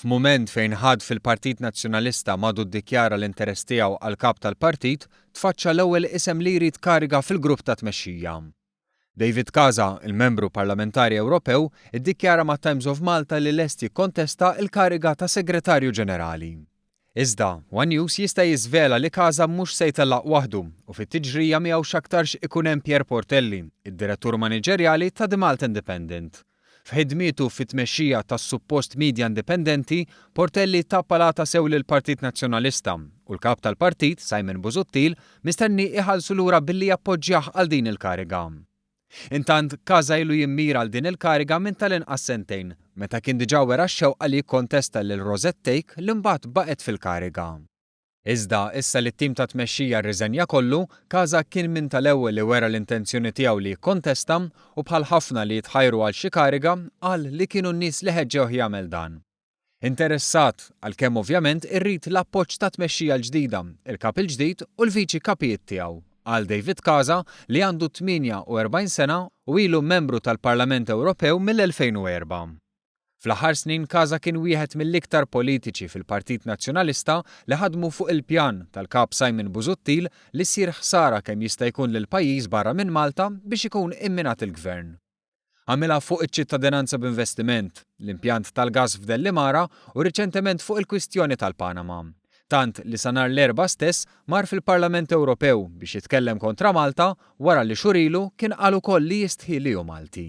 F'mument fejn ħadd fil-Partit Nazzjonalista m'għadu ddikjara l-interess tiegħu għal Kap tal-Partit, tfaċċa l-ewwel isem li jrid kariga fil-grupp ta' tmexxija. David Casa, il-Membru Parlamentari Ewropew, iddikjara mat-Times of Malta li lest jikkontesta l-kariga ta' Segretarju Ġenerali. Iżda, one News jista' jiżvela li Casa mhux se jtellaq waħdu u fit-tiġrija miegħu x'aktarx ikun hemm Pierre Portelli, id-Direttur Maniġerjali ta' The Malta Independent. F'ħidmietu fit-tmexxija tas-suppost media indipendenti, Portelli ta palata sew lill-Partit Nazzjonalista u l-Kap tal-Partit, Simon Busuttil, mistenni iħallsu lura billi jappoġġjah għal din il-kariga. Intant, Casa ilu jimmira għal din il-kariga minn tal-inqas sentejn, meta kien diġà wera x-xewqa li jikkontesta lil Rosette Thake li mbagħad baqgħet fil-kariga. Iżda, issa li t-tim ta' tmexxija rriżenja kollu, Casa kien minn tal-ewwel li wera l-intenzjoni tiegħu li jikkontesta u bħal ħafna li jitħajru għal xi kariga, qal li kienu n-nies li ħeġġewh jagħmel dan. Interessat, għalkemm ovvjament irrid l-appoġġ tat-tmexxija l-ġdida, il-Kap il-ġdid u l-Viċi Kapijiet tiegħu, qal David Casa li għandu 48 sena u ilu membru tal-Parlament Ewropew mill-2004. Fl-aħħar snin Casa kien wieħed mill-iktar politiċi fil-Partit Nazzjonalista li ħadmu fuq il-pjan tal-Kap Simon Busuttil li ssir ħsara kemm jista' jkun lill-pajjiż barra minn Malta biex ikun imminat il-Gvern. Għamilha fuq iċ-ċittadinanza b'investiment, l-impjant tal-gass f'Dellimara u riċentement fuq il-kwistjoni tal-Panama. Tant li sa nhar l-Erbgħa stess mar fil-Parlament Ewropew biex jitkellem kontra Malta wara li xhur ilu kien qal ukoll li jistħi li hu Malti.